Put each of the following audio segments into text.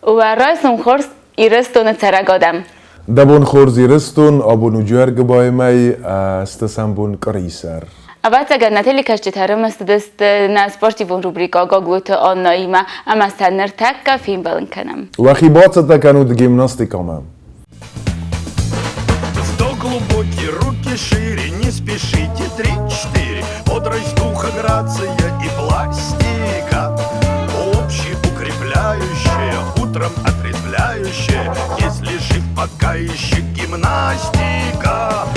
Уӕ райсом хорз, Ирыстоны цӕрӕг адӕм! Дӕ бон хорз, Ирыстон, абон у Джуӕргуыбайы мӕй, стӕсӕм бон къуырисӕр. Ӕвӕццӕгӕн, нӕ телекӕсджытӕ ӕрымысыдысты нӕ спортивон рубрикӕ Гаглойты Аннаимӕ ӕмӕ сӕ ныртӕккӕ фембӕлын кӕнӕм. Уӕхи бацӕттӕ кӕнут гимнастикӕмӕ. Вдох глубокий, руки шире, не спешите, три-четыре. Бодрость духа, грация и пластика. Общеукрепляющая, утром отрезвляющая. Если жив, пока еще гимнастика.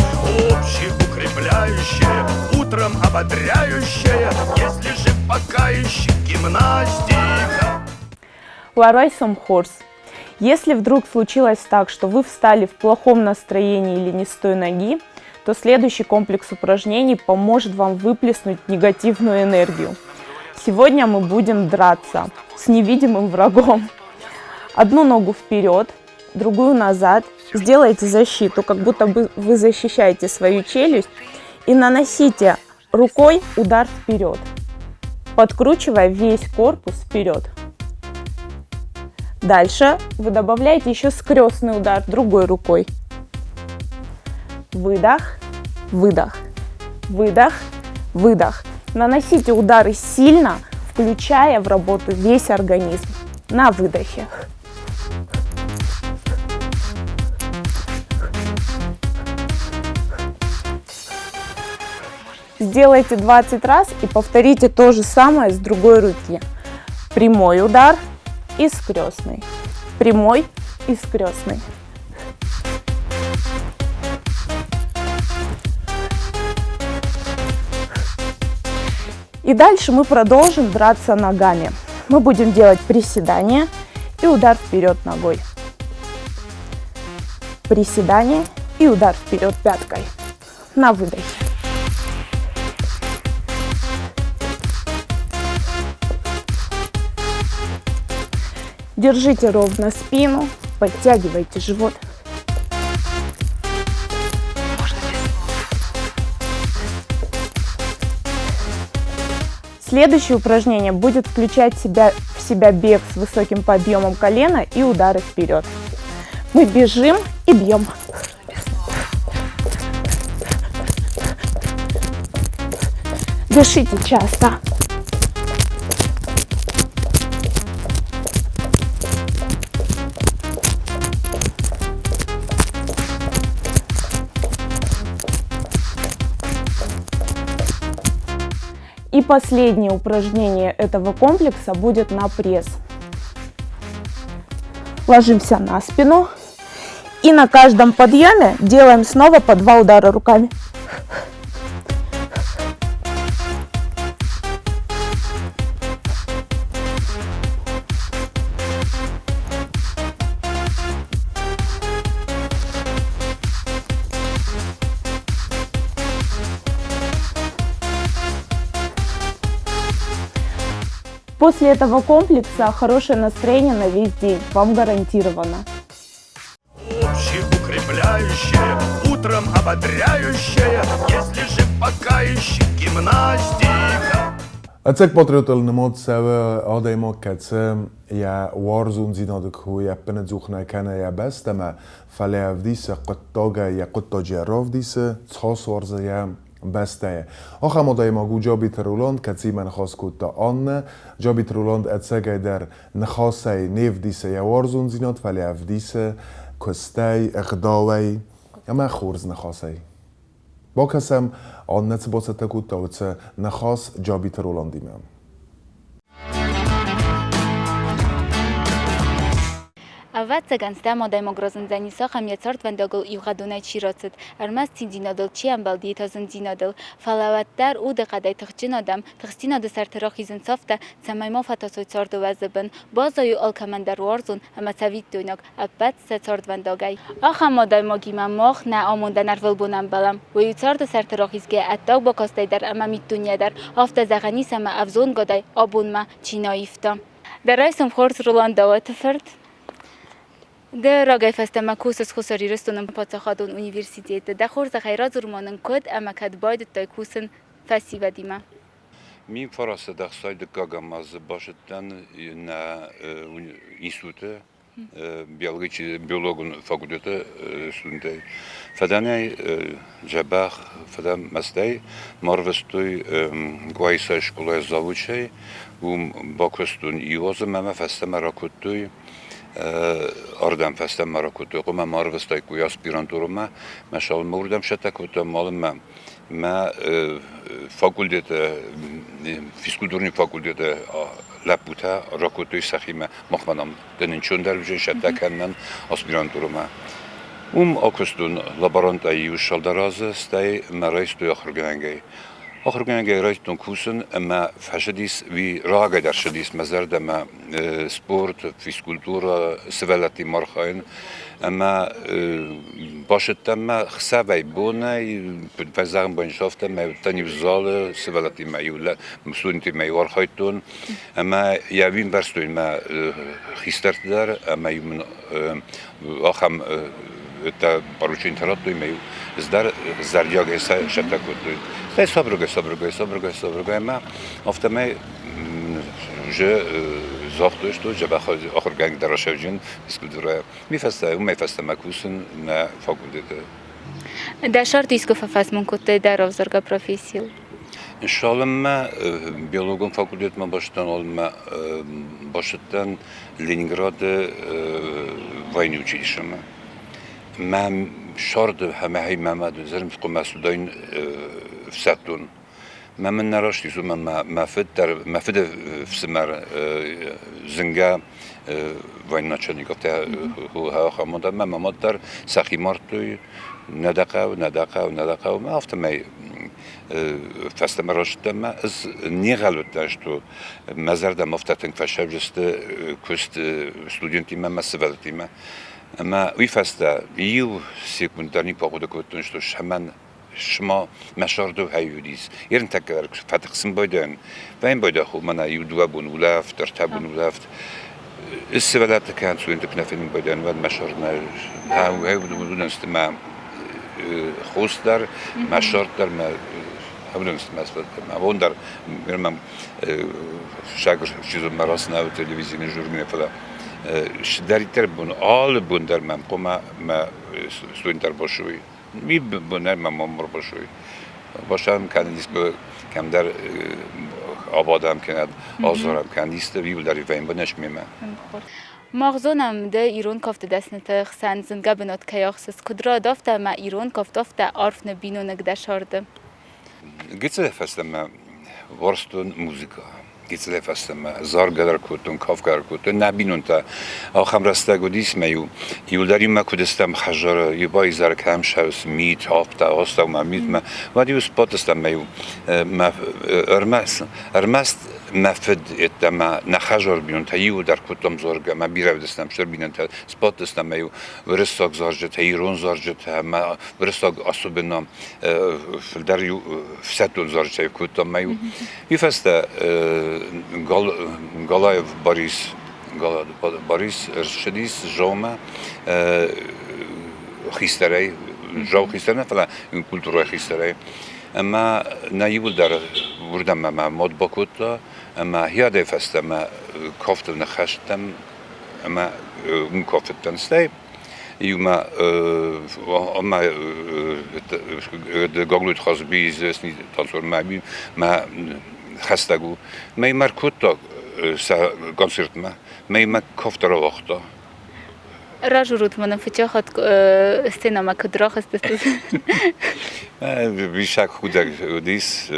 Общеукрепляющая, утром ободряющая. Если жив, пока еще гимнастика. Уӕ райсом хорз. Если вдруг случилось так, что вы встали в плохом настроении или не с той ноги, то следующий комплекс упражнений поможет вам выплеснуть негативную энергию. Сегодня мы будем драться с невидимым врагом. Одну ногу вперед, другую назад. Сделайте защиту, как будто бы вы защищаете свою челюсть. И наносите рукой удар вперед, подкручивая весь корпус вперед. Дальше вы добавляете еще скрестный удар другой рукой. Выдох, выдох, выдох, выдох. Наносите удары сильно, включая в работу весь организм. На выдохе. Сделайте 20 раз и повторите то же самое с другой руки. Прямой удар и скрестный. Прямой и скрестный. И дальше мы продолжим драться ногами. Мы будем делать приседания и удар вперед ногой. Приседание и удар вперед пяткой. На выдохе. Держите ровно спину, подтягивайте живот. Следующее упражнение будет включать в себя бег с высоким подъемом колена и удары вперед. Мы бежим и бьем. Дышите часто. И последнее упражнение этого комплекса будет на пресс. Ложимся на спину и на каждом подъеме делаем снова по 2 удара руками. После этого комплекса хорошее настроение на весь день вам гарантировано. Общеукрепляющая, утром ободряющая, если жив, пока еще гимнастика. Ӕцӕг патриотыл нымад цӕуы адӕймаг, кӕцы йӕ уарзондзинады кой ӕппынӕдзух нӕ кӕны йӕ бӕстӕмӕ, фӕлӕ ӕвдисы хъуыддагӕй йӕ хъуыддаджы равдисы, цас уарзы йӕ бӕстӕйы. Ахӕм адӕймаг у Джабиты Роланд, кӕцыимӕ ныхас кодта Аннӕ. Джабиты Роланд ӕцӕгӕйдӕр ныхасӕй не вдисы йӕ уарзондзинад, фӕлӕ ӕвдисы куыстӕй, ӕгъдауӕй ӕмӕ хорз ныхасӕй. Бакӕсӕм, Аннӕ цы бацӕттӕ кодта, уыцы ныхас Джабиты Роландимӕ. Ӕвӕццӕгӕн, стӕм адӕймаг разындзӕни сахӕм йӕ цардвӕндагыл иугъӕдонӕй чи рацыд, ӕрмӕст циндзинадыл чи ӕмбӕлди, та зындзинадыл. Фӕлӕ уӕддӕр удыхъӕдӕй тыхджын адӕм тыхстдзинады сӕрты рахизын цавта, цӕмӕй ма фӕтасой царды уӕзы бын, баззайой алкӕмӕн дӕр уарзон ӕмӕ цӕвиттойнаг ӕппӕт сӕ цардвӕндагӕй. Ахӕм адӕймагимӕ мах нӕ амондӕн ӕрвылбон ӕмбӕлӕм. Уый у царды сӕрты рахизгӕ ӕддаг бакастӕй дӕр ӕмӕ миддунейӕ дӕр, афтӕ зӕгъӕн ис ӕмӕ ӕвзонгадӕй абонмӕ чи нӕ аивта. Дӕ райсом хорз, Роланд Дауаты фырт. Ды рагӕй фӕстӕмӕ кусыс Хуссар Ирыстоны паддзахадон университеты. Дӕ хорзӕхӕй радзур ма нын, куыд ӕмӕ кӕд байдыдтай кусын фӕсивӕдимӕ? 1962 азы базыдтӕн нӕ институты. Биологон факультеты студентӕй. Фӕдӕнӕй дзӕбӕх фӕдӕн мӕстӕй ма рвыстой Къуайсайы скъолайы завучӕй. Уым бакуыстон иу азы ӕмӕ фӕстӕмӕ ракодтой ардӕм фӕстӕмӕ ракодтой. Хъуамӕ ма ӕрвыстаиккой аспирантурӕмӕ. Мӕ цалынмӕ уырдӕм цӕттӕ кодтам, уалынмӕ мӕ факультеты, физкультурный факультеты лӕппутӕ ракодтой сӕхимӕ. Махмӕ нам дӕнынчондӕр уыдзӕн цӕттӕ кӕнынӕн аспирантурӕмӕ. Уым акуыстон лаборантӕй иу цалдӕр азы, стӕй мӕ райстой ахуыргӕнӕгӕй. Ахуыргӕнӕгӕй райдыдтон кусын ӕмӕ фӕзыдис, уый рагӕй дӕр ссыдис мӕ зӕрдӕмӕ спорт, физкультурӕ, сывӕллӕттимӕ архайын. Ӕмӕ бацыдтӕн мӕ хсӕвӕй бонӕй, фӕзӕгъын бонсӕфтӕн, мӕ уыдтӕн иу залы, сывӕллӕттимӕ иу студенттимӕ иу архайдтон. Ӕмӕ йӕ уый ӕмбӕрстой мӕ хистӕрты дӕр ӕмӕ-иу мын ахӕм порученитӕ радтой ӕмӕ-иу ӕз дӕр зӕрдиагӕй сӕттӕ кодтой. Стӕй сабыргай, сабыргай, сабыргай, сабыргай ӕмӕ афтӕмӕй уже загътой, что дзӕбӕх ахуыргӕнӕг дӕр расӕвджын физкультурӕйӕ. Уый фӕстӕ, уымӕй фӕстӕмӕ кусын нӕ факультеты. Дӕ сӕрты искуы фӕфӕсмон кодтай дӕ равзаргӕ профессийыл? Цалынмӕ биологон факультетмӕ бацыдтӕн, уалынмӕ бацыдтӕн Ленинграды военный училищемӕ. Мӕ сӕрды ӕмӕ мӕ мад зӕрмхъуымӕ цыдаин ӕфсӕддон. Мӕ мын нӕ раст ис, уымӕн мӕ фыд дӕр, мӕ фыды фсымӕр зынгӕ военачальник афтӕ амонда, мӕ мад дӕр сӕхи мардтой, нӕ дӕ хъӕуы, нӕ дӕ хъӕуы, нӕ дӕ хъӕуы, мӕ афтӕмӕй фӕстӕмӕ рацыдтӕн мӕ ӕз не гъӕлуыдтӕн, что мӕ зӕрдӕмӕ афтӕ тынг фӕсӕвджысты куыст студенттимӕ мӕ сывӕллӕттимӕ. Ӕмӕ уый фӕстӕ иу секунд дӕр никуы ахъуыды кодтон, что цӕмӕн Сыма мӕ сӕрды хай уыдис. Ерынтӕккӕ дӕр фӕтыхсын байдайын. Вӕйын байдаху мӕнӕ иу дыууӕ бон улӕфт, ӕртӕ бон улӕфт. Сывӕллӕтты кӕнӕ студентты куы нӕ фенын байдайын, уӕд мӕ сӕр нӕ уыдонсты мӕ хос дӕр, мӕ сӕр дӕр, мӕ уыдонсты мӕ сывӕллӕттӕ. Мӕ бон дӕр мӕм сагыр чизон мӕ рацынау телевизийы журнале, фӕлӕ цыдӕриддӕр бон, алы бон дӕр мӕм хъуамӕ мӕ студент ӕрбацӕуой. Mi бонӕй мӕ ма рбасой. Басам кӕнынц кӕмдӕр абадӕм кӕнӕд, азарӕм кӕнӕд исты иуылдӕр ивӕм бынӕс мемӕ. Мах зонӕм, ды ирон кафты дӕсныты хсӕн зынгӕ бынат кӕй ахсыс. Куыд радавта ӕмӕ ирон кафт афтӕ арф ныббиноныг дӕ сӕрды? Гыццылӕй фӕстӕмӕ уарзтон музыкӕ. Гыццылӕй фӕстӕмӕ заргӕ дӕр кодтон, кафгӕ дӕр кодтон. Нӕ бинонтӕ ахӕм рӕстӕг уыдис, мӕ-иу иуылдӕр иумӕ куыд стӕм хӕдзары, иу баизӕр кӕм сӕвс мит, афтӕ астӕумӕ митмӕ, уӕд-иу сбадтыстӕм мӕ-иу мӕ ӕрмӕст ӕрмӕст мӕ фыд йеддӕмӕ нӕ хӕдзары бинонтӕ иуылдӕр кодтам заргӕ, мӕ бирӕ уыдыстӕм стыр бинонтӕ, сбадтыстӕм мӕ-иу уырыссаг зарджытӕ, ирон зарджытӕ, мӕ уырыссаг особенно фылдӕр иу ӕфсӕддон зарджытӕ кодтам мӕ-иу Уый фӕстӕ Галаев Борис Борис ӕрцыдис Зомӕ хистӕрӕй, Зау хистӕр нӕ, фӕлӕ культурӕйы хистӕрӕй. Ӕмӕ нӕ иууылдӕр уырдӕм мӕ мад бакодта ӕмӕ хиадӕй фӕстӕмӕ кафтыл ныххӕстӕм ӕмӕ уым кафыдтӕн. Стӕй иумӕ ӕмӕ Гаглойты Хазби известный танцор мӕ мӕ хӕстӕг у. Мӕ мӕ ӕркодта сӕ концертмӕ, мӕ мӕ кафт рауагъта. Разурут мӕнӕн фыццаг хатт сценӕмӕ куыд рахызтыстут? Диссаг худӕг уыдис.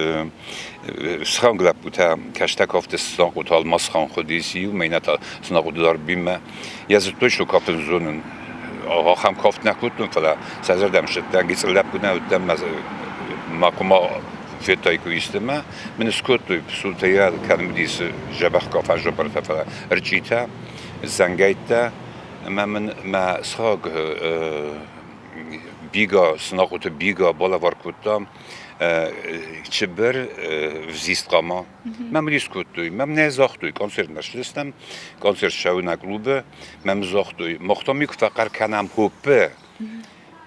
Сыхаг лӕппутӕ кӕстӕр кафты сынахъуыты Алмасхан хуыдис иу, мӕнӕ та сынахъуыты Дарбимӕ. Йӕ зыдтой, что кафын зонын. Ахӕм кафт нӕ кодтон, фӕлӕ сӕ зӕрдӕм ссыдтӕн, гыццыл лӕппу нӕ уыдтӕн, мӕ хъуымӕ федтаиккой исты мӕ мын скодтой псултӕйӕ кӕм уыдис дзӕбӕх кафӕн зопӕртӕ, фӕлӕ ӕрчъитӕ, зӕнгӕйттӕ ӕмӕ мын мӕ сыхаг Бига, Сынахъуыты Бига балӕвар кодта чыбыр взист хъама. Мӕм рис кодтой, мӕм нӕ загътой, концертмӕ ссыдыстӕм, концерт ссӕуы нӕ клубы, мӕм загътой, мах там-иу куы фӕхъӕр кӕнӕм хоппы,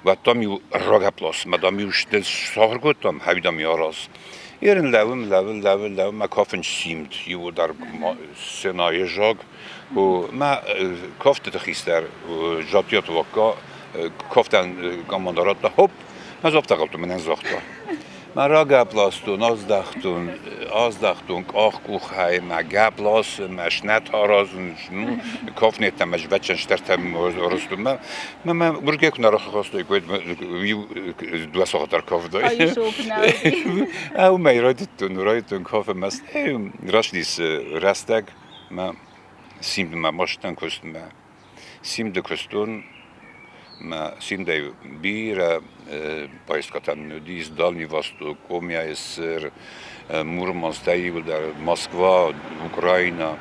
уӕд там-иу рагӕпп лас, мӕ дам-иу сахуыр кодтам, хӕви дам-иу араз. Ерын лӕвым, лӕвы, лӕвы, лӕвы, мӕ кафын симд иуылдӕр сценӕйы заг. Мӕ кафтыты хистӕр Жатиаты Вакка кафтӕн команда радта, хоп, ӕз афтӕ гъӕлтон, мӕнӕн загъта. Мӕ рагӕпп ластон, аздӕхтон, аздӕхтон къах-къухӕй, мӕ гӕпп ласын, мӕ снӕт аразын, ну, кафнеттӕ мӕ жвӕччен стӕртӕ арӕзтон. Мӕ, мӕ, мӕ ургӕ куы нӕ рахастой, уӕд иу дыууӕ сахат ӕркафтай. Уымӕй райдыдтон, райдыдтон кафын. Мӕ рацыдис рӕстӕг, мӕ симдмӕ мастӕн куыстмӕ. Симды куыстон, мӕ симдӕй бирӕ поездкӕтӕ мын уыдис Дальний Восток, Комиайы сыр, Мурманстӕ иууылдӕр, Москва, Украина,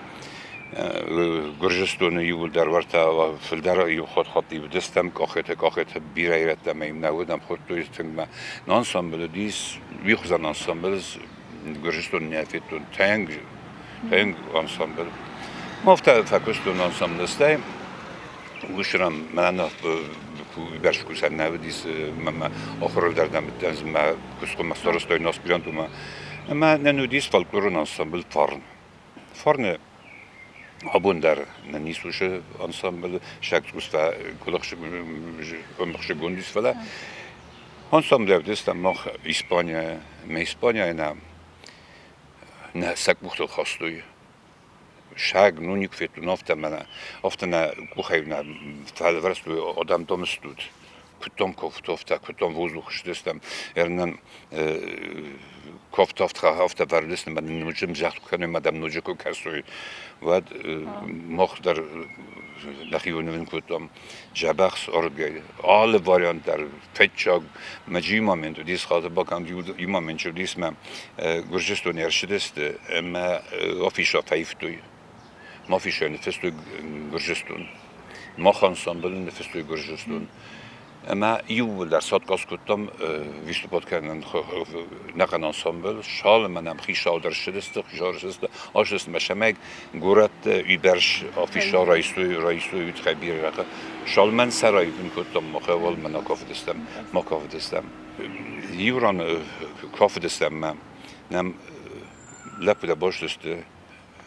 Гуырдзыстоны иууылдӕр уӕртӕ фылдӕр иу хатт уыдыстӕм къахеты, къахеты бирӕ ирӕттӕ ӕмӕ нӕ уыд, ӕмхуырдтой тынг. Мӕ ансамбль уыдис, уый хуызӕн ансамбль Гуырдзыстоны нӕ федтон, тынг, тынг ансамбль. Афтӕ фӕкуыстон ансамблы, стӕй уыцы мӕнӕ бӕрзкусӕн нӕ уыдис, мӕ ахуырыл дӕр нӕ уыдтӕн, мӕ куыстхъомӕ старостой аспирантурмӕ. Ӕмӕ нын уыдис фольклорон ансамбль «Фарн». Фарны абон дӕр нын ис уыцы ансамбль, сӕгцъустӕ къуылыхсыгонд ис, фӕлӕ ансамбль ӕвдыстам мах Испанийӕ, мӕ Испанийӕ нӕ нӕ сӕ къухтыл хастой. Саг, ну никуы федтон афтӕ мӕнӕ, афтӕ нӕ къухӕй нӕ фӕлвӕрстой адӕм домыстут. Куыдтам кофтофтӕ, куыдтам воздух стыстӕм, ӕрнӕн кофтофтӕ афтӕ вӕрдыстӕм, ӕмӕ ноджы мзӕхт куы кӕной, мадам ноджы куы кӕсой, уӕд мах дӕр нӕхи уынын кодтам дзӕбӕх ӕрдгӕй. Алы вариант дӕр фӕччаг мӕ иу момент уыдис, хаты баканд иу момент уыдис, мӕ Гуырдзыстоны ӕрцыдысты ӕмӕ афиша фӕивтой. Ма афишӕ ныффыстой Гуырдзыстон. Мах ансамблы ныффыстой Гуырдзыстон. Ӕмӕ иууылдӕр садкъас кодтам выступать кӕнын нӕхъӕн ансамбль. Цалынмӕ нӕм хицау дӕр ссыдысты, хицау ссыдысты, ацыдысты мӕ сӕмӕг горӕтты уыйбӕрц афиша райстой, райстой уый тыххӕй бирӕ. Цалынмӕ сӕ раивын кодтам, мах уалынмӕ нӕ кафыдыстӕм, ма кафыдыстӕм. Иу ран кафыдыстӕм мӕ нӕм лӕппутӕ бастысты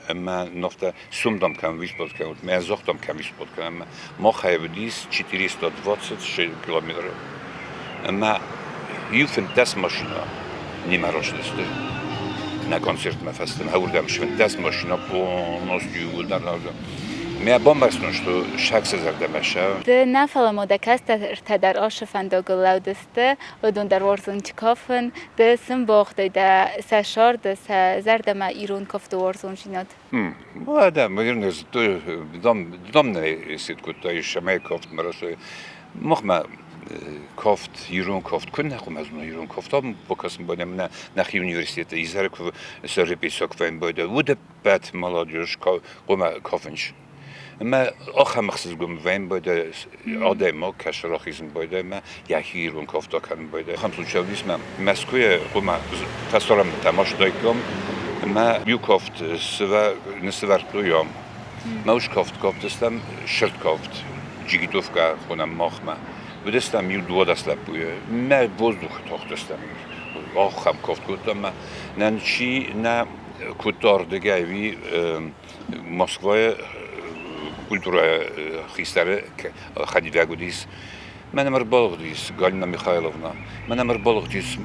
ӕмӕ ногтӕ сумдам кӕм выступать кӕнут, мӕ загътам кӕм выступать кӕнӕм. Махӕй уыдис 426 километры. Ӕмӕ иу 15 машинӕ немӕ рацыдысты нӕ концертмӕ фӕстӕмӕ. Уырдӕм 15 машинӕ полностью иууылдӕр. Мӕ бамбӕрстон, что саг сӕ зӕрдӕмӕ сӕ. Ды нӕ, фӕлӕ ма дӕ кӕстӕртӕ дӕр ашы фӕндагыл лӕудысты, уыдон дӕр уарзынц кафын, ды сын богъдай дӕ сӕ сӕрды, сӕ зӕрдӕмӕ ирон кафты уарзондзинад. Уӕдӕ, мӕ зыдтой, дам нӕ сид кодта, сӕмӕй кафт мӕ Махмӕ кафт, ирон кафт куыннӕ хъуамӕ зоной ирон кафт, ам бакӕсын бадӕм нӕхи университеты изӕры куы сӕ репетици куы фӕйын уыдӕппӕт молодежь хъуамӕ кафынч. Ӕмӕ ахӕм ӕхсызгон вӕййын байдайы адӕймаг кӕсы рахизын байдайы ӕмӕ йӕхи ирон кафт акӕнын байдайы. Ахӕм случай уыдис мӕ Мӕскуыйы хъуамӕ фӕсарӕнтӕ ма суыдаиккам ӕмӕ иу кафт ныссывӕрдтой ам. Мӕ ус кафт кафтыстӕм, сырд кафт, джигитовкӕ хонӕм махмӕ. Уыдыстӕм иу 12 лӕппуйы. Мӕ воздухы тахтыстӕм. Ахӕм кафт кодтам ӕмӕ нӕ чи нӕ кодта ардыгӕй, уый Москвайы культурӕйы хистӕры хӕдивӕг уыдис. Мӕнӕм ӕрбалыгъдис Галина Михайловна, мӕнӕм ӕрбалыгъдис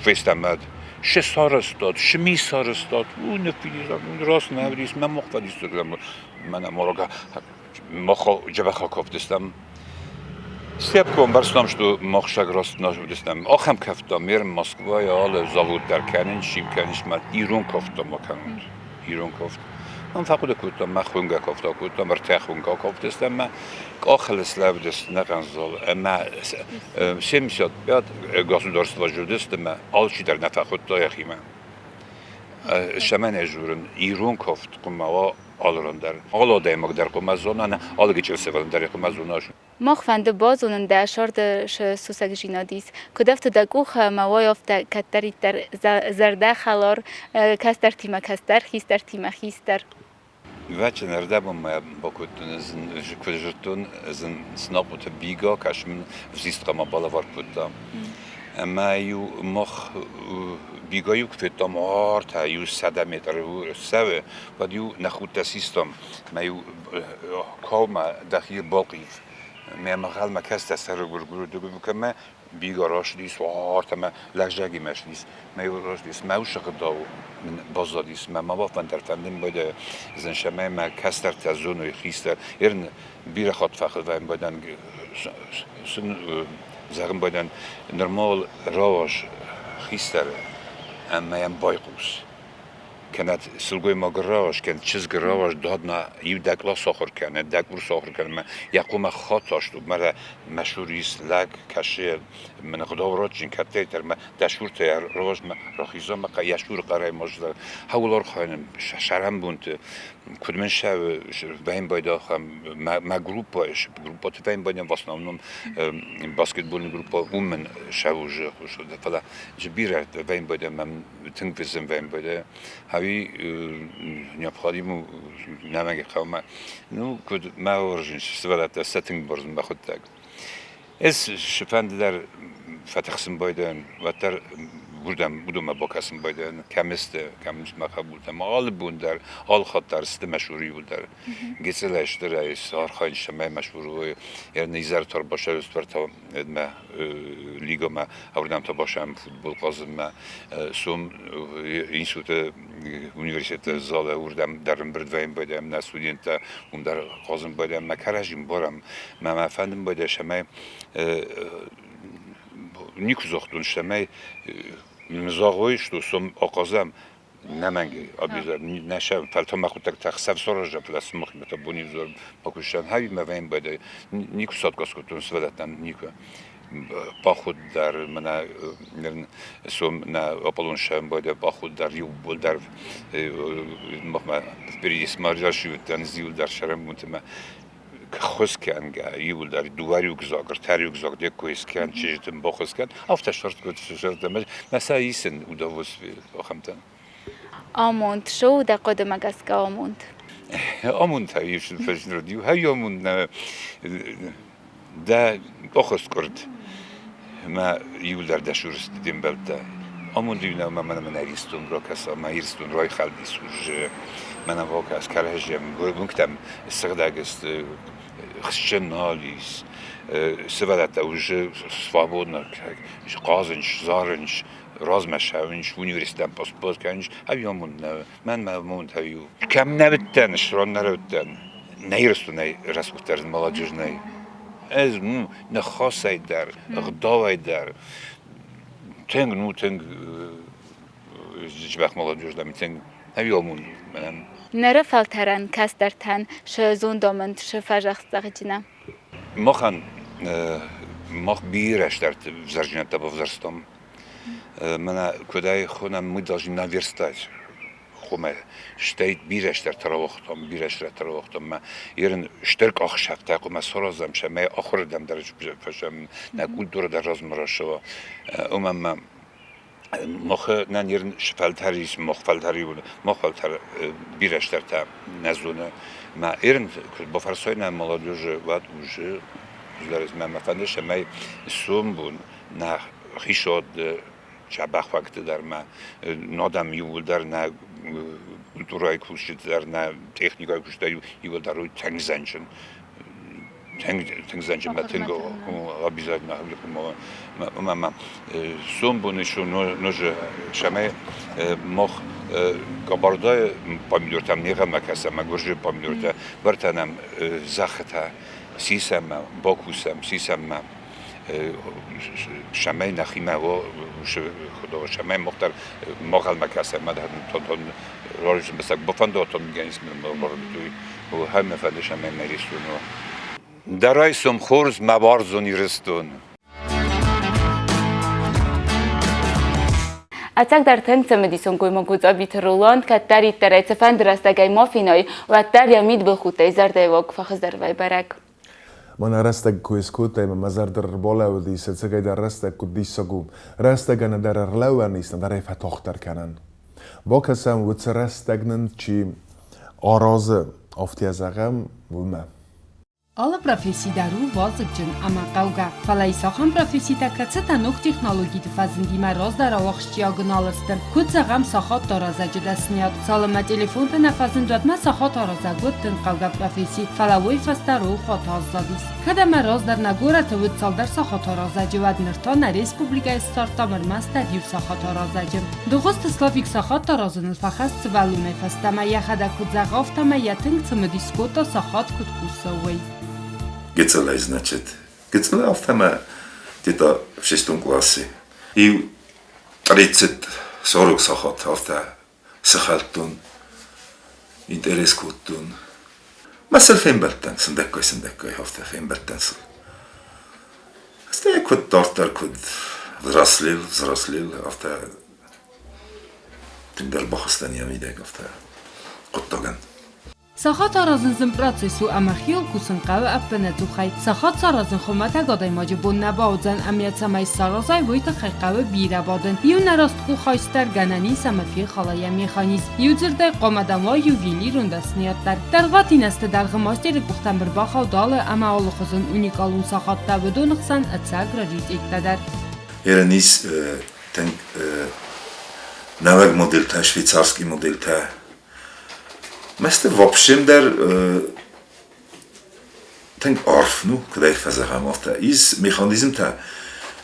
фестӕмӕд. Шы сарӕзтат, шы ми сарӕзтат, уый ныффидис, раст нӕ уыдис, мӕ мох фӕдис мӕнӕ морога мах джабаха кафтыстӕм. Степко ӕмбӕрстам, что махсаг раст нӕ уыдыстӕм. Ахӕм кӕфтӕ ме Москвайы алы завод дӕр кӕнын, сим кӕныс, мӕ ирон кафтӕ ма кӕнут. Ирон кафт. Мӕн фӕхъуыды кодтам, мӕ хуынгӕ кафт акодтам, ӕртӕ хуынгӕ кафтыстӕм ӕмӕ къахыл слӕудысты нӕхъӕн зал ӕмӕ 75 государство уыдысты ӕмӕ алчидӕр нӕ фӕхуыдта йӕхимӕ. Цӕмӕн ӕй дзурын, ирон кафт хъуамӕ уа алыран дӕр. Алы адӕймаг дӕр хъуамӕ зона, алы гыццыл сывӕллон дӕр хъуамӕ зона. Мах фӕнды базонын дӕ сӕрды сусӕгдзинад ис. Куыд ӕфты дӕ къухы ӕмӕ уай афтӕ кӕддӕриддӕр зӕрдӕхӕлар кӕстӕртимӕ кӕстӕр, хистӕртимӕ хистӕр. Вӕччен ӕрдӕбонмӕ бакодтон куы зыдтон, ӕз ын снапъуты бига кӕсын взисткъамӕ балӕвар кодта. Ӕмӕ-иу мах Бигайы куы федтам артӕ 100 метры цӕуы, уӕд-иу нӕ худтӕ систам, мӕ-иу каумӕ дӕхи балхъив. Мӕ мӕгъӕлмӕ кӕстӕ сӕры гуыр-гуыр кӕмӕ бига рацыдис, артӕ мӕ лӕгъзӕгимӕ ссыдис, мӕ-иу рацыдис, мӕ уыцы гъдау мын баззадис, мӕ ма бафӕндӕр фӕндын байдайа, зын цӕмӕй мӕ кӕстӕртӕ зоной хистӕр. Ерын бирӕ хатт фӕхыл вӕййын байдайын, сын зӕгъын байдайын, нырма уал рауаз хистӕры ӕмӕ йӕм байхъус. Кӕнӕ сылгоймаг рауаз, кӕнӕ чызг рауаз, дадна иу дӕ кълас ахуыр кӕны, дӕ курс ахуыр кӕны, мӕ йӕ хъуамӕ хатаст у, мӕ мӕ цур ис лӕг, кӕсы мын ӕгъдау радджын кӕддӕриддӕр мӕ дӕ цуртӕ рауаз мӕ рахиза мӕ йӕ цуры хъӕрӕй ма зӕгъ. Хӕуыл архайын сӕрӕнбонты куыд мын сӕ вӕййын байдахӕм мӕ группа группаты вӕййын байдӕм в основном баскетбольный группа уым мын сӕ уже фӕлӕ бирӕ вӕййын байдӕм мӕм тынг вызын вӕййын байдӕ ӕви необходимо нӕмӕг хъӕумӕ ну куыд мӕ уарзын сывӕллӕттӕ сӕ тынг бӕрзын мӕхуыдтӕг Ӕз цыфӕнды дӕр фӕтыхсын байдайын, уӕддӕр уырдӕм уыдонмӕ бакӕсын байдайын, кӕм сты, кӕм мӕ хъӕбултӕ. Ӕмӕ алы бон дӕр, алы хатт дӕр сты мӕ цуры иуылдӕр. Гыццылӕй стырӕй архайын, цӕмӕй мӕ цуры уой. Изӕры та ӕрбацӕуынц мӕ лигӕмӕ, уырдӕм та бацӕуӕм футбол хъазынмӕ. Сом институты университеты залы уырдӕм дӕр ӕмбырд вӕййӕм байдайӕм нӕ студенттӕ, уым дӕр хъазын байдайӕм, мӕ кӕрӕдзи мбарӕм. Мӕ мӕ фӕндын байдайа, цӕмӕй никуы загътон, цӕмӕй зӕгъой, что сом ахъазӕм нӕмӕнг обязательно нӕ сӕ фӕлтау мӕ хъуыддӕгтӕ хсӕв саразӕм, фӕлӕ сымахимӕ та бони взор бакуыстам. Хӕви мӕ вӕййын байдайа, никуы садгас кодтон сывӕллӕттӕн, никуы. Поход дӕр мӕнӕ сом нӕ Аполлон сӕмбӕлд поход дӕр иууылдӕр махмӕ впереди смарзашивтӕн зиуылдӕр сӕрӕнбонтимӕ ххуыс кӕнгӕ иууылдӕр дыууӕ рюкзак, ӕртӕ рюкзак де ккой скӕн, чызджытӕн баххуыс кӕн, афтӕ сӕрд код зӕрдӕмӕ мӕ сӕ исын удовольствие ахӕмтӕн. Амонд, шоу дӕ хъуыдымӕ гӕсгӕ амонд? Амонд та ис фӕзынрд иу хай амонд нӕ дӕ къухыскъуырд мӕ иуылдӕр дӕ сурсты де мбӕлттӕ. Амонд иу нӕу, мӕ мӕнӕ мӕнӕ Иристон ракӕса, мӕ Иристон райхӕлдис уже, мӕнӕ вакӕс кӕрӕзӕм, уынгтӕм сыгъдӕг сты, хсджын нал ис, сывӕллӕттӕ уже свободно хъазынц, зарынц, размӕ цӕуынц, университетӕн поступать кӕнынц, ӕви амонд нӕ, мӕнмӕ амонд ӕви у. Кӕм нӕ уыдтӕн, стыр нӕ уыдтӕн, нӕ Ирыстонӕй рӕсугъддӕр молодежь нӕй. Ӕз ну ныхасӕй дӕр, ӕгъдауӕй дӕр тынг, ну тынг дзӕбӕх молодежь дӕм тынг ӕви амонд мӕнӕн. Ныры фӕлтӕрӕн кӕстӕртӕн сӕ зондамынд шы фӕзӕгъдзӕгъджына. Махӕн мах бирӕ стӕрты ӕвзӕрдзинӕдтӕ бавзӕрстам. Мӕнӕ куыд ӕй хонӕм, мы должны наверстать хъуамӕ стӕй бирӕ стӕртӕ рауагътам, бирӕ стӕртӕ рауагътам мӕ ерын стыр къахсӕфтӕ хъуамӕ саразӕм, цӕмӕй ахуырырдӕм дӕр фӕсӕм, нӕ культурӕ дӕр размӕ рацӕуа. Уымӕн ӕмӕ мах нӕ нерын сфӕлтӕр ис, мах фӕлтӕр мах фӕлтӕр бирӕ стӕртӕ нӕ зоны. Мӕ ерын куы бафӕрсой нӕ молодежы, уӕд уже мӕ мӕ фӕнды, цӕмӕй сомбон нӕ хицауад дзӕбӕхуӕгты дӕр ма нодӕм иууылдӕр нӕ культурӕйы кусджыты дӕр, нӕ техникӕйы кусджытӕ иууылдӕр уый тынг зӕнджын. Тынг зӕнджын мӕ тынг обязательно ӕмӕ сомбоны нозы цӕмӕй мах Кабардайы помидортӕм не гъӕмӕ кӕсӕм, ӕмӕ гуырдзы помидортӕ бӕртӕ нӕм зӕххытӕ сисӕм, бакусӕм, сисӕм ма цӕмӕй нӕхимӕ цӕмӕй мах дӕр махӕлмӕ кӕсӕм, бафӕндатон хӕмӕ фӕнды цӕмӕй мӕ Ирыстон уа. Дӕ райсом хорз, мӕ уарзон Ирыстон! Ӕцӕгдӕр тынг цымыдисон гоймаг у Цъӕбиты Роланд, кӕддӕриддӕр ӕй цыфӕнды рӕстӕгӕй ма фенай, уӕддӕр йӕ мидбылхудтӕй зӕрдӕйы фӕхуыздӕр вӕййы бӕрӕг. Мӕнӕ рӕстӕг ку искодтай, мӕ зӕрдӕ ӕрбалӕудис, ӕцӕгӕйдӕр рӕстӕг куд диссаг у. Рӕстӕгӕн ӕдӕр ӕрлӕууӕн ис, нӕдӕр ӕй фӕтагъддӕр кӕнӕн. Бакӕсӕм, уыцы рӕстӕг нын чи аразы, афтӕ зӕгъӕм, уымӕ. Алы професси дӕр у вазыгджын ӕмӕ хъӕугӕ, фӕлӕ ис ахӕм професситӕ, кӕцытӕ ног технологиты фӕзындимӕ раздӕрау ахсджиаг нал сты. Куыд зӕгъӕм, сахаттаразӕджы дӕсныйад. Цалынмӕ телефонтӕ нӕ фӕзынд, уӕдмӕ сахатаразӕг уыд тынг хъӕугӕ професси, фӕлӕ уый фӕстӕ рохуаты аззадис. Кӕд ӕмӕ раздӕр нӕ горӕты уыд цалдӕр сахатаразӕджы, уӕд ныр та нӕ республикӕйы ссардтам ӕрмӕстдӕр иу сахатаразӕджы. Дыгъуызты Славик сахат аразыныл фӕхӕст сывӕллонӕй фӕстӕмӕ, йӕхӕдӕг куыд зӕгъы, афтӕмӕй йӕ тынг цымыдис кодта сахат куыд кусы, уый. Гыццылӕй, значит, гыццылӕй афтӕмӕ где-то в шестом классе. Иу 30-40 сахат афтӕ сыхӕлдтон, интерес кодтон. Мӕ сыл фембӕлдтӕн сындӕггай-сындӕггай афтӕ фембӕлдтӕн сыл. Стӕй куыд дарддӕр куыд взрослел, взрослел, афтӕ тынгдӕр бахызтӕн йӕ мидӕг афтӕ хъуыддагӕн. Сахат аразын зын процесс у ӕмӕ хиуыл кусын хъӕуы ӕппынӕдзухӕй. Сахат саразын хуымӕтӕг адӕймаджы бон нӕ бауыдзӕн ӕмӕ цӕмӕй саразай, уый тыххӕй хъӕуы бирӕ бадын. Иу нӕраст къухайст дӕр гӕнӕн ис ӕмӕ фехала йӕ механизм. Иудзырдӕй, хъуамӕ дӕм уа ювелирон дӕсныйад дӕр. Дӕргъвӕтин ӕзты дӕргъы мастеры къухтӕм ӕрбахауд алы ӕмӕ алыхуызон уникалон сахаттӕ, уыдоны хсӕн ӕцӕг раритеттӕ дӕр. Ерын ис тынг нӕуӕг модельтӕ, швейцарский модельтӕ. Мӕсты вообще дӕр тынг арф, ну, куыд ӕй фӕзӕгъӕм, афтӕ. Ис механизмтӕ,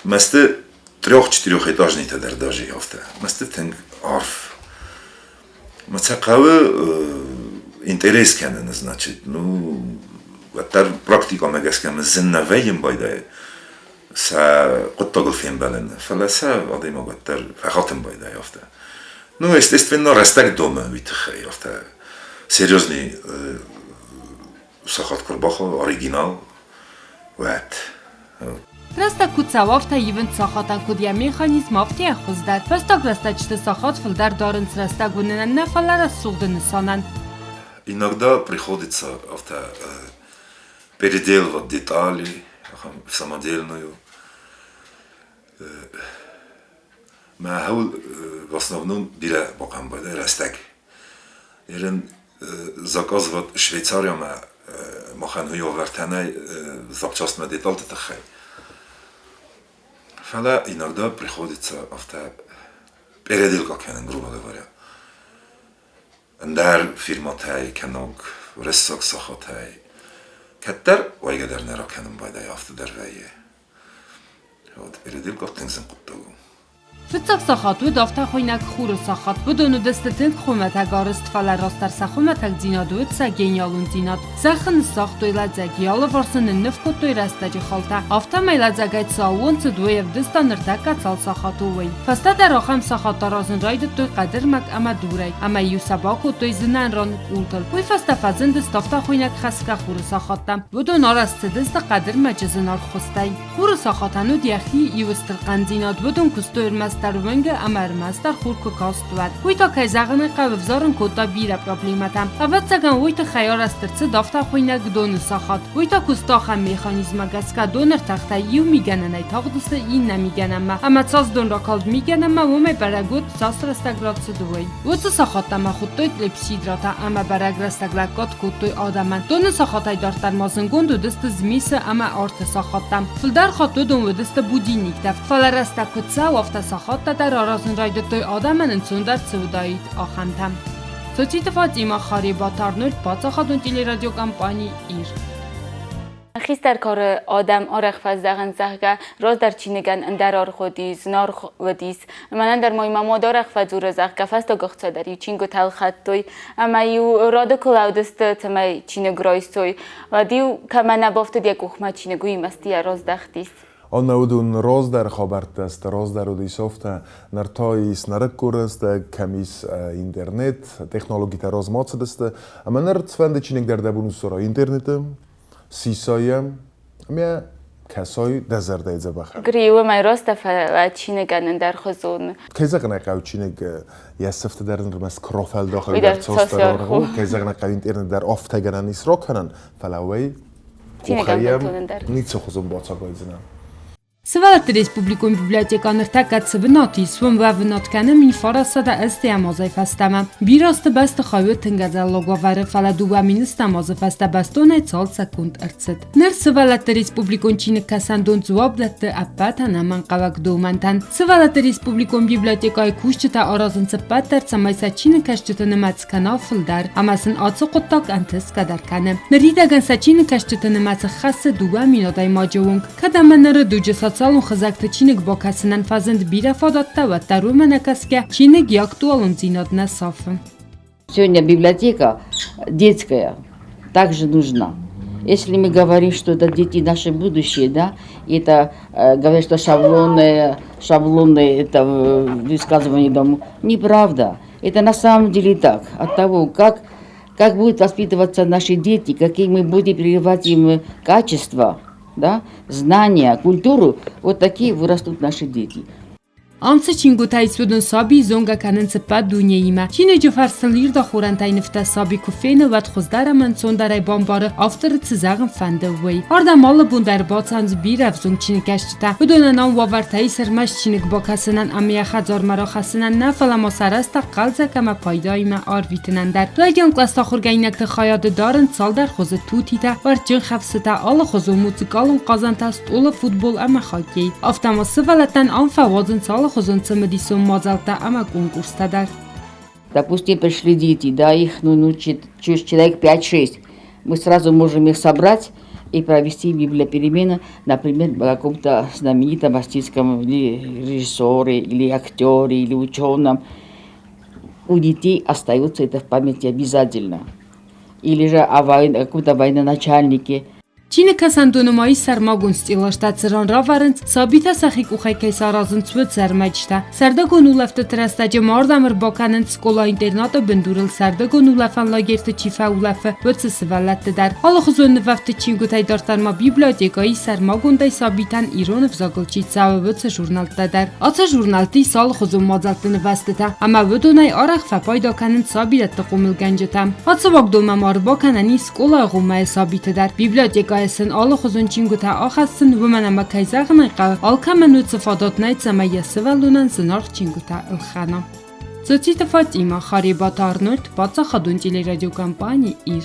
мӕсты трех-четырехэтажныйтӕ дӕр даже афтӕ. Мӕсты тынг арф. Мӕ сӕ хъӕуы интерес кӕнын, значит, ну, уӕддӕр практикӕмӕ гӕсгӕ мын зын нӕ вӕййын байдайы сӕ хъуыддагыл фембӕлын, фӕлӕ сӕ адӕймаг уӕддӕр фӕхатын байдайы афтӕ. Ну, естественно, рӕстӕг домы уый тыххӕй, афтӕ серьезный сахат куы рбахауы, оригинал, уӕд. Рӕстӕг куыд цӕуы, афтӕ ивынц сахатӕн куыд йӕ механизм, афтӕ йӕ хуыз дӕр. Фӕстаг рӕстӕджыты сахат фылдӕр дарынц рӕстӕг уынынӕн нӕ, фӕлӕ рӕсугъды нысанӕн. Иногда приходится афтӕ переделывать детали в самодельную. Мӕ в основном бирӕ бахъамбайда рӕстӕг. Ерын заказывать Швейцариямӕ махӕн уый запчастмӕ деталты тыххӕй. Фӕлӕ иногда приходится афтӕ переделка кӕнын, грубо говоря. Ӕндӕр фирмӕтӕй кӕнӕг уырыссаг сахатӕй кӕддӕр уайгӕ дӕр нӕ ракӕнын байдайы, афтӕ дӕр вӕййы. Вот переделка тынг зын хъуыддаг у. Фыццаг сахат уыд афтӕхуыйнӕг хуры сахат. Уыдон уыдысты тынг хуымӕтӕг арӕзт, фӕлӕ растдӕр сӕ хуымӕтӕгдзинад уыд сӕ гениалондзинад. Зӕххы ныссагътой лӕдзӕг, йӕ алыварс ын нынныв кодтой рӕстӕджы халтӕ. Афтӕмӕй лӕдзӕгӕй цы аууон цыд, уый ӕвдыста ныртӕккӕ цал сахаты, уый. Фӕстӕдӕр ахӕм сахат аразын райдыдтой хъӕдырмӕг ӕмӕ дурӕй, ӕмӕ-иу сӕ бакодтой зынӕн ран къултыл. Уый фӕстӕ фӕзындысты афтӕхуыйнӕг хӕсгӕ хуры сахаттӕ. Уыдон арӕзт цыдысты хъӕдырмӕджы зынаргъ хуызтӕй. Хуры сахатӕн уыд йӕхи иу стыр хъӕндзинад, уыдон куыстой ӕрмӕстдӕр уынгы ӕмӕ ӕрмӕстдӕр хур куы каст, уӕд. Уый та, кӕй зӕгъын ӕй хъӕуы, ӕвзарын кодта бирӕ проблемӕтӕ. Ӕвӕццӕгӕн, уый тыххӕй арӕзт ӕрцыд афтӕхуыйнӕг доны сахат. Уый та куыста ахӕм механизммӕ гӕсгӕ, доны ӕртӕхтӕ иу мигӕнӕнӕй тагъдысты иннӕ мигӕнӕнмӕ, ӕмӕ цас дон ракалд мигӕнӕнмӕ, уымӕй бӕрӕг уыд, цас рӕстӕг рацыд, уый. Уыцы сахаттӕ ма хуыдтой клепсидрӕтӕ ӕмӕ бӕрӕг рӕстӕг лӕггад кодтой адӕмӕн. Доны сахатӕй дарддӕр ма зынгонд уыдысты змисы ӕмӕ арты сахаттӕ. Фылдӕр хатт уыдон уыдысты будильниктӕ, фӕлӕ рӕстӕг куыд цӕуы, афтӕ сахаттӕ дӕр аразын райдыдтой адӕмӕн ӕнцондӕр цы уыдаид, ахӕмтӕ. Цоциты Фатимӕ, Харебаты Арнольд, паддзахадон телерадиокомпани «Ир». Хистӕр кары адӕм арӕх фӕзӕгъынц, зӕгъгӕ, раздӕр чиныгӕн ӕндӕр аргъ уыдис, зынаргъ уыдис. Мӕнӕн дӕр ма мӕ мад арӕх фӕдзуры, зӕгъгӕ, фӕстаг ӕхца дӕр-иу чингуытӕ ӕлхӕдтой ӕмӕ-иу рады куы лӕудысты, цӕмӕй чиныг райсой, уӕд-иу кӕмӕ нӕ бафтыд йӕ къухмӕ чиныг, уый мӕстыйӕ раздӕхтис. Аннӕ уыдон раздӕр хабӕрттӕ сты, раздӕр уыдис афтӕ, ныр та ис нырыккон рӕстӕг, кӕм ис интернет, технологитӕ размӕ цыдысты, ӕмӕ ныр цыфӕнды чиныг дӕр дӕ бон у ссара интернеты, сисайӕ ӕмӕ кӕсай дӕ зӕрдӕйы дзӕбӕхӕн. Гриуы мӕ ростӕ фӕлӕ чиныгӕн ӕндӕрхуызон. Кӕй зӕгъын ӕй хъӕуы, чиныг йӕ сыфты дӕр ӕрмӕст куы рафӕлдахай, дӕр цасдӕр аргъ у. Кӕй зӕгъын ӕй хъӕуы, интернет дӕр афтӕ гӕнӕн ис ракӕнӕн, фӕлӕ уый къухӕй ницы хуызон бацагайдзынӕ. Сывӕллӕтты республикон библиотекӕ ныртӕккӕ цы бынат ис, уым уӕвынад кӕны 1980 азӕй фӕстӕмӕ. Бирӕ азты бӕстыхай у тынг ӕдзӕллаг уавӕры, фӕлӕ 2000 азы фӕстӕ бӕстонӕй цалцӕггонд ӕрцыд. Ныр сывӕллӕтты республикон чиныгкӕсӕндон дзуапп дӕтты ӕппӕт ӕнӕмӕнгхъӕуӕг домӕнтӕн. Сывӕллӕтты республикон библиотекӕйы кусджытӕ аразынц ӕппӕт дӕр, цӕмӕй сӕ чиныгкӕсджыты нымӕц кӕна фылдӕр, ӕмӕ сын ацы хъуыддаг ӕнтысгӕ дӕр кӕны. Ныридӕгӕн сӕ чиныгкӕсджыты нымӕц хӕссы 2 000 адӕймаджы онг. Кӕд ӕмӕ ныры дуджы социалон хызӕгты чиныг бакӕсынӕн фӕзынд бирӕ фадӕттӕ, уӕддӕр уымӕ нӕ кӕсгӕ, чиныг йӕ актуалондзинад нӕ сафы. Сегодня библиотека детская также нужна. Если мы говорим, что это дети наше будущее, да, и это говорят, что шаблонные, шаблонные это высказывание дому, неправда. Это на самом деле так. От того, как, как будут воспитываться наши дети, какие мы будем прививать им качества, да, знания, культуру, вот такие вырастут наши дети. Ам цы чингуытӕ ис, уыдон саби зонгӕ кӕнынц ӕппӕт дунеимӕ. Чиныджы фӕрцыл ирд ахорӕнтӕй нывтӕ саби куы фены, уӕд хуыздӕр ӕмӕ ӕнцондӕрӕй бамбары, авторы цы зӕгъын фӕнды, уый. Ардӕм алы бон дӕр бацӕуынц бирӕ ӕвзонг чиныгкӕсджытӕ. Уыдонӕн ам уавӕртӕ ис ӕрмӕст чиныг бакӕсынӕн ӕмӕ йӕ хӕдзармӕ рахӕссынӕн нӕ, фӕлӕ ма сӕ рӕстӕг хъӕлдзӕг ӕмӕ пайдаимӕ арвитынӕн дӕр. Райдиан кълӕсты ахуыргӕнинӕгты хайады дарынц цалдӕр хуызы тутитӕ, вӕрджын хӕфсытӕ, алыхуызон музыкалон хъазӕнтӕ, стъолы футбол ӕмӕ хоккей. Афтӕ ма сывӕллӕттӕн ам фӕуадзынц алыхуызон цымыдисон мадзӕлттӕ ӕмӕ конкурстӕ дӕр. Допустим, пришли дети, да, их ну, ну, человек 5-6. Мы сразу можем их собрать и провести библиоперемены, например, по каком-то знаменитом российском или режиссере, или актере, или ученом. У детей остается это в памяти обязательно. Или же о войн, каком-то военачальнике – Чиныгкӕсӕндоны ма ис сӕрмагонд стъилӕстӕ, цыран равӕрынц, сабитӕ сӕхи къухӕй кӕй саразынц, уыцы ӕрмӕджытӕ. Сӕрдыгон улӕфтыты рӕстӕджы ма ардӕм ӕрбакӕнынц скъола-интернаты бындурыл сӕрдыгон улӕфӕн лагерьты чи фӕулӕфы, уыцы сывӕллӕтты дӕр. Алыхуызон нывӕфтыд чингуытӕй дарддӕр ма библиотекӕйы сӕрмагондӕй сабитӕн ирон ӕвзагыл чи цӕуы, уыцы журналтӕ дӕр. Ацы журналты ис алыхуызон мадзӕлтты нывӕзтытӕ, ӕмӕ уыдонӕй арӕх фӕпайда кӕнынц сабидӕтты хъомылгӕнджытӕ. Ацы уагдонмӕ ма ӕрбакӕнӕн ис скъолаагъоммӕйы сабиты дӕр. Библиотекӕйы сын алыхуызон чингуытӕ ахӕссын, уымӕн ӕмӕ, кӕй зӕгъын ӕй хъӕуы, алкӕмӕн уыцы фадат нӕй, цӕмӕй йӕ сывӕллонӕн зынаргъ чингуытӕ ӕлхӕна. Цоциты Фатимӕ, Харебаты Арнольд, паддзахадон телерадиокомпани «Ир».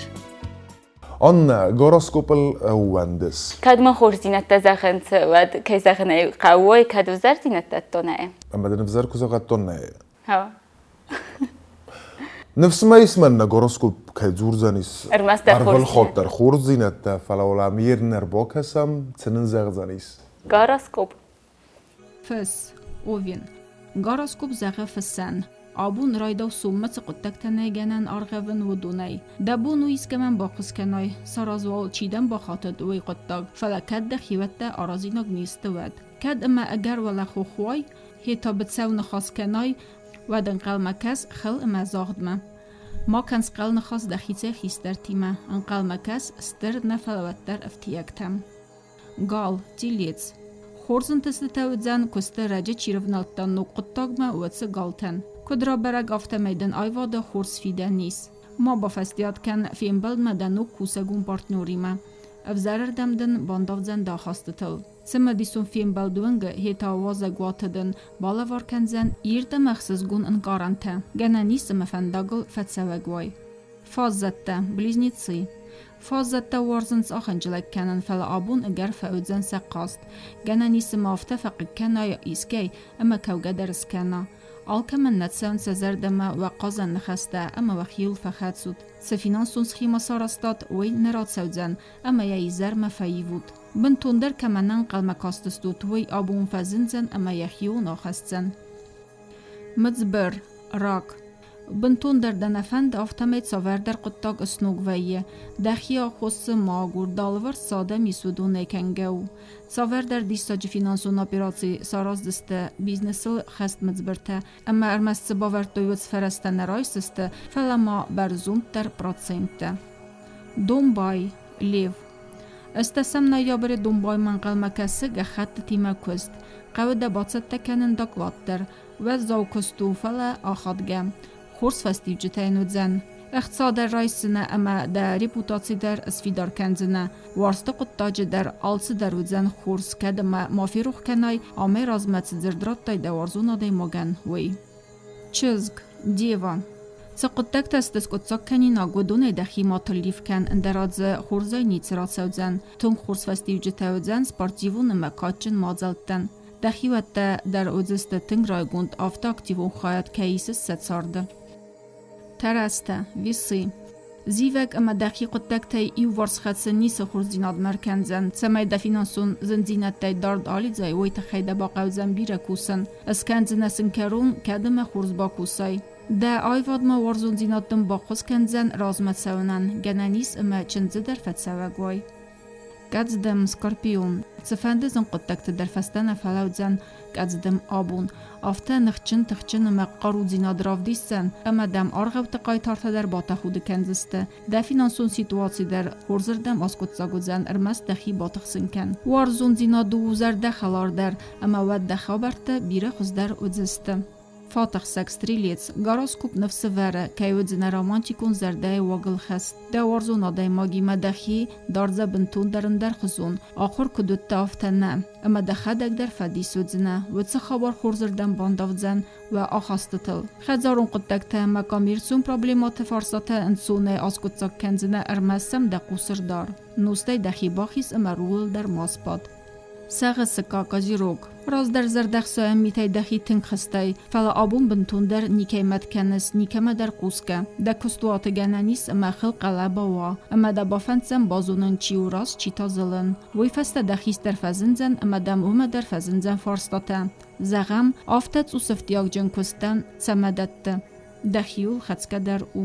Аннӕ, гороскопыл ӕууӕндыс? Кӕд мын хорздзинӕдтӕ зӕгъынц, уӕд, кӕй зӕгъын ӕй хъӕуы, кӕд ӕвзӕрдзинӕдтӕ дтонӕй? Ӕмӕ дын ӕвзӕр куы зӕгъӕдтон нӕ. Ныфс ма ис мӕн, нӕ гороскоп кӕй дзурдзӕнис Ӕрмӕстдӕр ӕрвылхатт дӕр хорздзинӕдтӕ, фӕлӕ уал ам йе нӕ ӕрбакӕсӕм, цы нын зӕгъдзӕнис? Гороскоп. Фыс, Овен. Гороскоп зӕгъы фысӕн. Абон райдау соммӕ цы хъуыддӕгтӕ нӕй гӕнӕн аргъӕвын, уыдонӕй. Дӕ бон у искӕмӕн баххуыс кӕнай, сараз уал, чи дӕм бахатыд, уый хъуыддаг, фӕлӕ кӕд дӕ хиуӕттӕ аразинаг не сты, уӕд. Кӕд ӕмӕ ӕгӕр уӕлӕхох уай, йе та быцӕу ныхас кӕнай, уӕд ӕнхъӕлмӕ кӕс хыл ӕмӕ загъдмӕ. Ма кӕн схъӕл ныхас дӕхицӕй хистӕртимӕ, ӕнхъӕлмӕ кӕс стыр, нӕ фӕлӕ уӕддӕр ӕфтиӕгтӕм. Гал, телец. Хорз ӕнтыстытӕ уыдзӕн, куысты раджы чи рывнӕлдта ног хъуыддагмӕ, уыцы галтӕн. Куыд рабӕрӕг, афтӕмӕй дын аивады хорз фидӕн ис. Ма бафӕстиат кӕн фембӕлдмӕ дӕ ног кусӕгон партнеримӕ. Ӕвзӕрырдӕм дын бандавдзӕн дӕ ахастытыл. Цымыдисон фембӕлд уынгы, йе та уазӕгуаты дын балӕвар кӕндзӕн ирд ӕмӕ ӕхсызгон ӕнкъарӕнтӕ. Гӕнӕн ис ӕмӕ фӕндагыл фӕцӕуӕг уай. Фаззӕттӕ, близнецы. Фаззӕттӕ уарзынц ахынджылӕг кӕнын, фӕлӕ абон ӕгӕр фӕуыдзӕн сӕ хъазт. Гӕнӕн ис ӕмӕ афтӕ фӕхъыг кӕна искӕй, ӕмӕ кӕугӕ дӕр скӕна. Алкӕмӕн нӕ цӕуынц сӕ зӕрдӕмӕ уӕ хъазӕн ныхӕстӕ ӕмӕ уӕхиуыл фӕхӕцут. Цы финансон схемӕ сарӕзтат, уый нӕ рацӕудзӕн, ӕмӕ йӕ изӕрмӕ фӕивут. Бынтондӕр кӕмӕ нӕ ӕнхъӕлмӕ кастыстут, уый абон фӕзындзӕн ӕмӕ йӕхион ахӕсдзӕн. Мыдзбыр, рак. Бынтондӕр дӕ нӕ фӕнды, афтӕмӕй цавӕрдӕр хъуыддаг ысног вӕййы. Дӕхи аххос ма агур, дӕ алыварс цы адӕм ис, уыдонӕй кӕнгӕ у. Цавӕрдӕр диссаджы финансон операци сараздзысты бизнесыл хӕст мыдзбыртӕ, ӕмӕ ӕрмӕст цы бавӕрдтой, уыцы фӕрӕзтӕ нӕ райсдзысты, фӕлӕ ма бӕрзонддӕр проценттӕ. Домбай, Лев. Ӕстӕсӕм ноябры Домбаймӕ ӕнхъӕлмӕ кӕсы гӕххӕттытимӕ куыст. Хъӕуы дӕ бацӕттӕ кӕнын доклад дӕр. Уӕззау куыст у, фӕлӕ ахадгӕ. Хорз фӕстиуджытӕ йын уыдзӕн. Ӕхца дӕр райсдзынӕ ӕмӕ дӕ репутаци дӕр сфидар кӕндзынӕ. Уарзты хъуыддаджы дӕр алцыдӕр уыдзӕн хорз, кӕд ӕмӕ ма ферох кӕнай, амӕй размӕ цы дзырд радтай дӕ уарзон адӕймагӕн, уый. Чызг, дева. Цы хъуыддӕгтӕ сты скъуыддзаг кӕнинаг, уыдонӕй дӕхи ма тыллиф кӕн, ӕндӕра дзы хорзӕй ницы рацӕудзӕн. Тынг хорз фӕстиуджытӕ уыдзӕн спортивон ӕмӕ кадджын мадзӕлттӕн. Дӕхиуӕттӕ дӕр уыдзысты тынг райгонд, афтӕ активон хайад кӕй исыс сӕ царды. Тӕрӕзтӕ, весы. Зивӕг ӕмӕ дӕхи хъуыддӕгтӕй иуварс хӕцын ницы хорздзинадмӕ ӕркӕндзӕн. Цӕмӕй дӕ финансон зындзинӕдтӕй дард алидзай, уый тыххӕй дӕ бахъӕудзӕн бирӕ кусын. Скӕндзынӕ сын кӕрон, кӕд ӕмӕ хорз бакусай. Дӕ аивадмӕ уарзондзинад дын баххуыс кӕндзӕн размӕ цӕуынӕн. Гӕнӕн ис ӕмӕ чындзы дӕр фӕцӕуӕг уай. Кӕдздӕм, Скорпион, цыфӕнды зын хъуыддӕгты дӕр фӕстӕ нӕ фӕлӕудзӕн, кӕдздӕм абон. Афтӕ ныхджын, тыхджын ӕмӕ хъарудзинад равдисдзӕн, ӕмӕ дӕм аргъӕутты хъайтартӕ дӕр батӕхуды кӕндзысты. Дӕ финансон ситуаци дӕр хорзырдӕм аскъуыддзаг уыдзӕн, ӕрмӕст дӕхи батыхсын кӕн. Уарзондзинад у зӕрдӕхӕлардӕр, ӕмӕ уӕд дӕ хабӕрттӕ бирӕ хуыздӕр уыдзысты. Фатӕхсӕг стрелец, гороскоп ныфсы вӕры, кӕй уыдзынӕ романтикон зӕрдӕйы уагыл хӕст. Дӕ уарзон адӕймагимӕ дӕхи дардзӕ бынтондӕр ӕндӕрхуызон, ахуыр куыд уыдтӕ, афтӕ нӕ. Ӕмӕ дӕхӕдӕг дӕр фӕдис уыдзынӕ, уыцы хабар хорзырдӕм бандавдзӕн уӕ ахастытыл. Хӕдзарон хъуыддӕгтӕ ӕмӕ коммерцион проблемӕты фарстатӕ ӕнцонӕй аскъуыддзаг кӕндзынӕ, ӕрмӕст сӕм дӕ хъус ӕрдар. Нозтӕй дӕхи бахиз ӕмӕ рулыл дӕр ма сбад. Сӕгъы сыкъа козерог. Раздӕр зӕрдӕхсайӕн митӕй дӕхи тынг хызтай, фӕлӕ абон бынтондӕр никӕй мӕт кӕныс, никӕмӕ дӕр хъусгӕ. Дӕ куыстуаты гӕнӕн ис ӕмӕ хыл хъӕлӕба уа, ӕмӕ дӕ бафӕнддзӕн базонын, чи у раст, чи та зылын. Уый фӕстӕ дӕ хистӕр фӕзындзӕн ӕмӕ дӕм уымӕ дӕр фӕзындзӕн фарстатӕ. Зӕгъӕм, афтӕ цъус ӕфтиагджын куыстӕн цӕмӕ дӕтты. Дӕхиуыл хӕцгӕ дӕр у.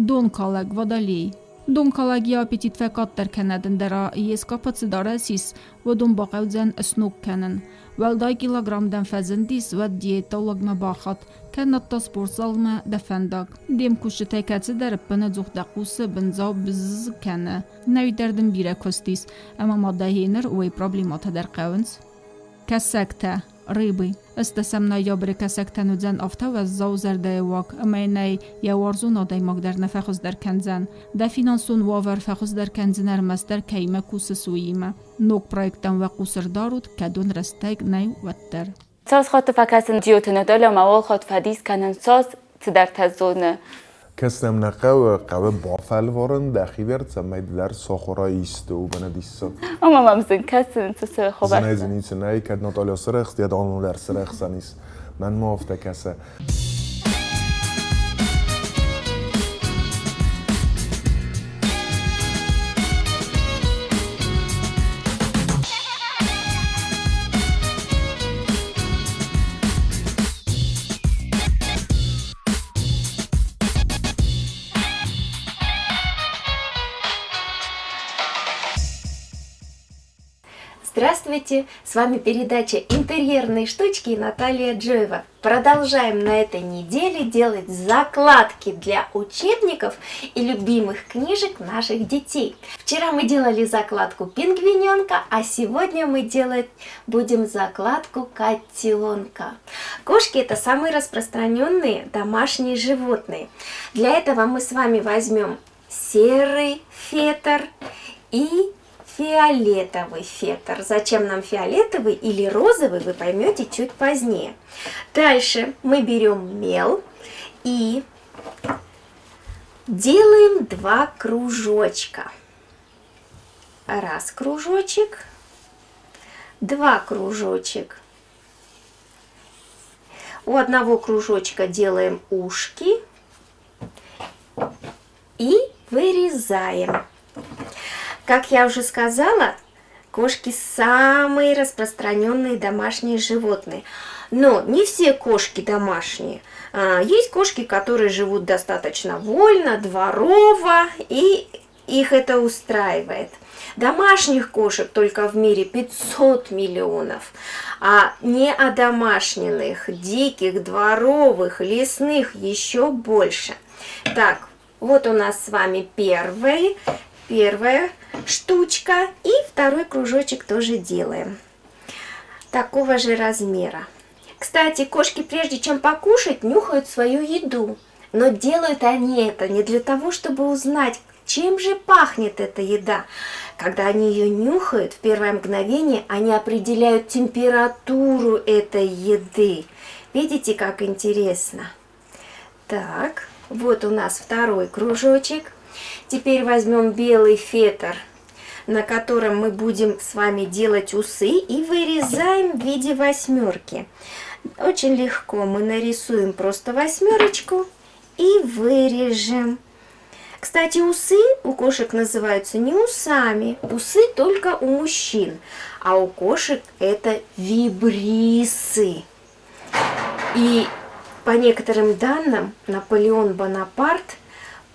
Донкалӕг, водолей. Донкалӕг йӕ аппетит фӕкъаддӕр кӕнӕд, ӕндӕра ескапы цы дарӕс ис, уыдон бахъӕудзӕн сног кӕнын. Уӕлдай килограмм дӕм фӕзындис, уӕд диетологмӕ бахат, кӕннод та спортзалмӕ дӕ фӕндаг. Де мкусджытӕй кӕцыдӕр ӕппынӕдзух дӕ хъусы бындзау бызз кӕны. Нӕуи дӕр дын бирӕ куыст ис, ӕмӕ ма дӕ гъеныр уый проблемӕтӕ дӕр хъӕуынц. Кӕсӕгтӕ, рыбы. Ӕстдӕсӕм ноябры кӕсӕгтӕн уыдзӕн афтӕ уӕззау зӕрдӕйы уаг, ӕмӕ йын ӕй йӕ уарзон адӕймаг дӕр нӕ фӕхуыздӕр кӕндзӕн. Дӕ финансон уавӕр фӕхуыздӕр кӕндзынӕ ӕрмӕстдӕр кӕимӕ кусыс, уыимӕ. Ног проекттӕм уӕ хъус ӕрдарут, кӕд уын рӕстӕг нӕй, уӕддӕр. Цас хатты фӕкӕсын Джиоты Наталья ӕмӕ уал хатт фӕдис кӕнын цас цыдӕртӕ зоны. Кӕсӕм нӕ хъӕуы, хъӕуы бафӕлварын дӕхи дӕр, цӕмӕй ды дӕр сахуырай исты, уымӕн диссаг. Ӕмӕ мӕм зын кӕсын, цы цы хабӕрттӕ. Зынӕй дзы ницы нӕй, кӕд Наталья сырӕхст, йӕ доныл дӕр сырӕхсӕн ис. Мӕнмӕ афтӕ кӕсы. Здравствуйте! С вами передача «Интерьерные штучки» и Наталья Джоева. Продолжаем на этой неделе делать закладки для учебников и любимых книжек наших детей. Вчера мы делали закладку пингвиненка, а сегодня мы делать будем закладку котенка. Кошки это самые распространенные домашние животные. Для этого мы с вами возьмем серый фетр и фиолетовый фетр. Зачем нам фиолетовый или розовый, вы поймете чуть позднее. Дальше мы берем мел и делаем два кружочка. Раз кружочек, два кружочек. У одного кружочка делаем ушки и вырезаем. Как я уже сказала, кошки самые распространенные домашние животные. Но не все кошки домашние. Есть кошки, которые живут достаточно вольно, дворово, и их это устраивает. Домашних кошек только в мире 500 миллионов, а неодомашненных, диких, дворовых, лесных еще больше. Так, вот у нас с вами первая штучка и второй кружочек тоже делаем. Такого же размера. Кстати, кошки, прежде чем покушать, нюхают свою еду. Но делают они это не для того, чтобы узнать, чем же пахнет эта еда. Когда они ее нюхают, в первое мгновение они определяют температуру этой еды. Видите, как интересно? Так, вот у нас второй кружочек. Теперь возьмем белый фетр, на котором мы будем с вами делать усы, и вырезаем в виде восьмерки. Очень легко мы нарисуем просто восьмерочку и вырежем. Кстати, усы у кошек называются не усами, усы только у мужчин, а у кошек это вибрисы. И по некоторым данным, Наполеон Бонапарт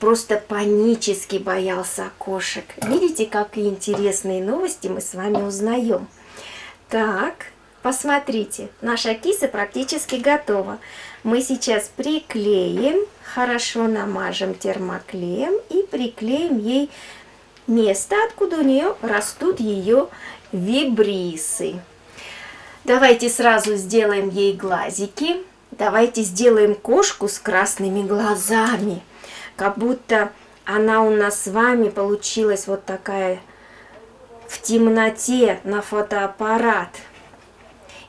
просто панически боялся кошек. Видите, какие интересные новости мы с вами узнаем. Так, посмотрите, наша киса практически готова. Мы сейчас приклеим, хорошо намажем термоклеем и приклеим ей место, откуда у нее растут ее вибрисы. Давайте сразу сделаем ей глазики. Давайте сделаем кошку с красными глазами. Как будто она у нас с вами получилась вот такая в темноте на фотоаппарат.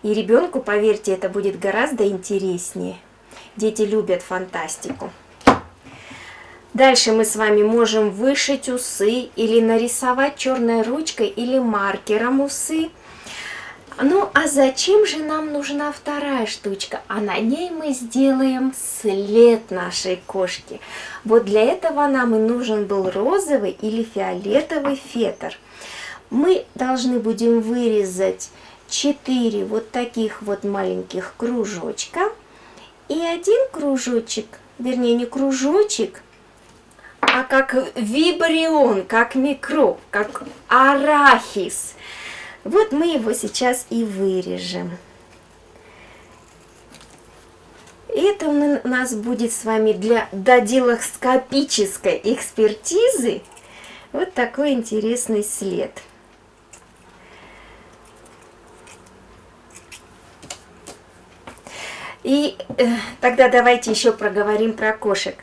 И ребенку, поверьте, это будет гораздо интереснее. Дети любят фантастику. Дальше мы с вами можем вышить усы или нарисовать черной ручкой или маркером усы. Ну, а зачем же нам нужна вторая штучка? А на ней мы сделаем след нашей кошки. Вот для этого нам и нужен был розовый или фиолетовый фетр. Мы должны будем вырезать 4 вот таких вот маленьких кружочка. И один кружочек, вернее не кружочек, а как вибрион, как микроб, как арахис. Вот мы его сейчас и вырежем. Это у нас будет с вами для додилоскопической экспертизы вот такой интересный след. И тогда давайте еще проговорим про кошек.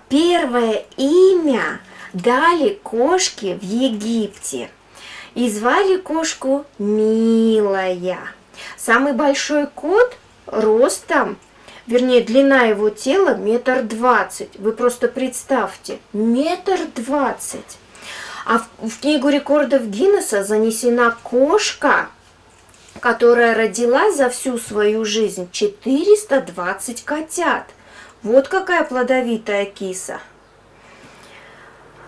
Первое имя дали кошке в Египте. И звали кошку Милая. Самый большой кот ростом, вернее, длина его тела 1,20 м. Вы просто представьте, 1,20 м. А в книгу рекордов Гиннесса занесена кошка, которая родила за всю свою жизнь 420 котят. Вот какая плодовитая киса.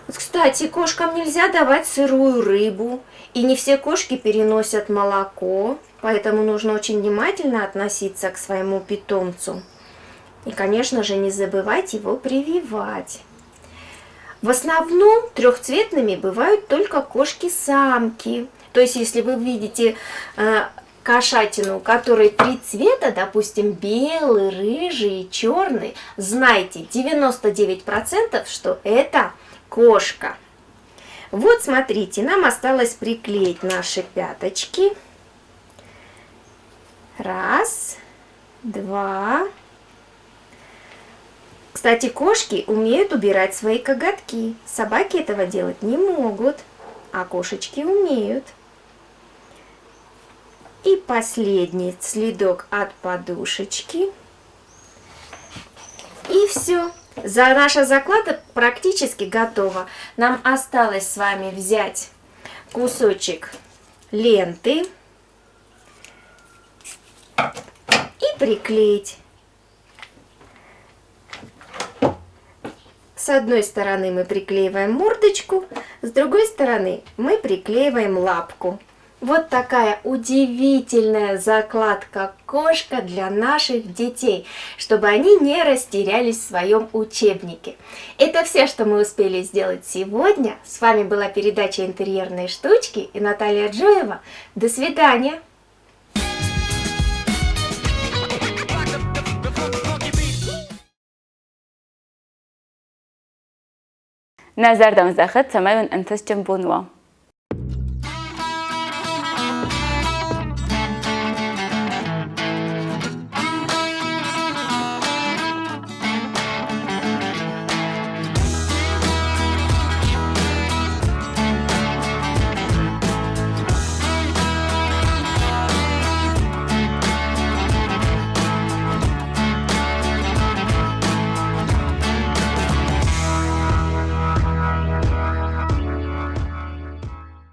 Кстати, кошкам нельзя давать сырую рыбу, и не все кошки переносят молоко, поэтому нужно очень внимательно относиться к своему питомцу. И, конечно же, не забывать его прививать. В основном трехцветными бывают только кошки-самки. То есть, если вы видите кошатину, у которой 3 цвета, допустим, белый, рыжий и черный, знайте 99%, что это кошка. Вот, смотрите, нам осталось приклеить наши пяточки. Раз, два. Кстати, кошки умеют убирать свои коготки. Собаки этого делать не могут, а кошечки умеют. И последний следок от подушечки. И все. Наша закладка практически готова. Нам осталось с вами взять кусочек ленты и приклеить. С одной стороны мы приклеиваем мордочку, с другой стороны мы приклеиваем лапку. Вот такая удивительная закладка-кошка для наших детей, чтобы они не растерялись в своем учебнике. Это все, что мы успели сделать сегодня. С вами была передача «Интерьерные штучки» и Наталья Джоева. До свидания! Нӕ зӕрдӕм здӕхӕд, цӕмӕй уын ӕнтыстджын бон уа.